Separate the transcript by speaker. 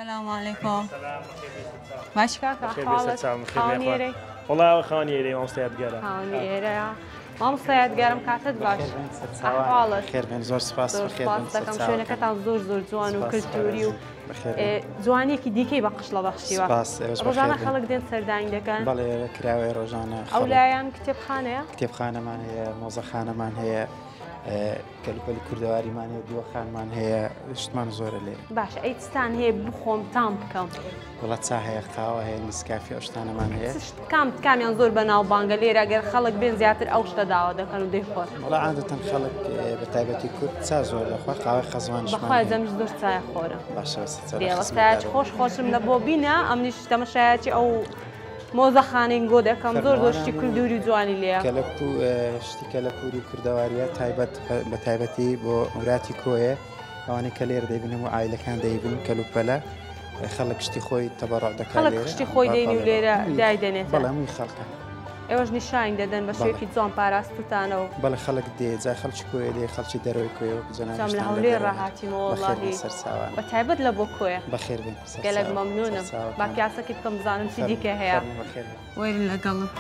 Speaker 1: سلام علیکم. باش کاکە حاڵت؟ خاوەنی ئێرەی؟
Speaker 2: وەڵا ئەوە خاوەنی ئێرەی مامۆستا یادگارە.
Speaker 1: خاوەنی ئێرەیە. مامۆستا یادگارم کاتت باش. ئەحواڵت؟
Speaker 3: خێربێن زۆر سپاس
Speaker 1: زۆر سپاس دەکەم شوێنەکەتان زۆر زۆر جوان و کلتوری و جوانیەکی دیکەی بە قشڵە بەخشیوە. ڕۆژانە خەڵک دێن سەردانی دەکەن؟
Speaker 3: بەڵێ کراوەیە ڕۆژانە.
Speaker 1: ئەو لایان کتێبخانەیە؟
Speaker 3: کتێبخانەمان هەیە، مۆزەخانەمان هەیە. کەلوپەلی کوردەواریمان هەیە دیوەخانمان هەیە شتمان زۆرە لێ
Speaker 1: باشە ئەی چتان هەیە بخۆم تام بکەم
Speaker 3: وڵا چا هەیە قاوە هەیە نسکافی ئەو شتانەمان هەیە
Speaker 1: کام کامیان زۆر بەناوبانگە لێرە گەر خەڵک بێن زیاتر ئەو شتە داوا دەکەن و دەیخۆن
Speaker 3: وڵا عادەتەن خەڵک بە تایبەتی کورد چا زۆر دەخوا قاوەی قەزوانیشمان
Speaker 1: بەخوای جەمش زۆر چای خۆرە
Speaker 3: باشە
Speaker 1: چایەکی خۆش خۆشم لە بۆ بینە ئەمنیش تەمەشایەکی ئەو مۆزەخانەی گۆ دەکەم زۆر زۆر شتی کولتوری و جوانی لێیە.
Speaker 3: شتی کەلەپوری کوردەواریە تایبەت بە تایبەتی بۆ وراتی کۆیە ئەوانەی کە لێرە دەیبینم و عایلەکان دەیبن کەلوپەلە خەڵک شتی خۆی تەبەڕع دەکات
Speaker 1: خەڵک شتی خۆی دێنی و لێرە دایدەنێت
Speaker 3: بەڵێ هەمووی خەڵکە.
Speaker 1: ئێوەش نیشانی دەدەن بە شێوەیەکی جوان پاراستوتانە و
Speaker 3: بەڵێ خەڵک دێ جا خەڵکی کۆیە دێ خەڵکی دەرەوەی کۆیە وەکو
Speaker 1: جەنابیشتان لە دەرەوە هەولێر ڕاهاتیمەوە وەڵاهی
Speaker 3: سەرچاوان
Speaker 1: بە تایبەت لە بۆ کۆیە.
Speaker 3: بەخێر بێن
Speaker 1: گەلەک مەمنونم با پیاسەکی بکەم بزانم چی دیکە هەیە.
Speaker 3: بەخێر بێن.
Speaker 1: وەرن لەگەڵم.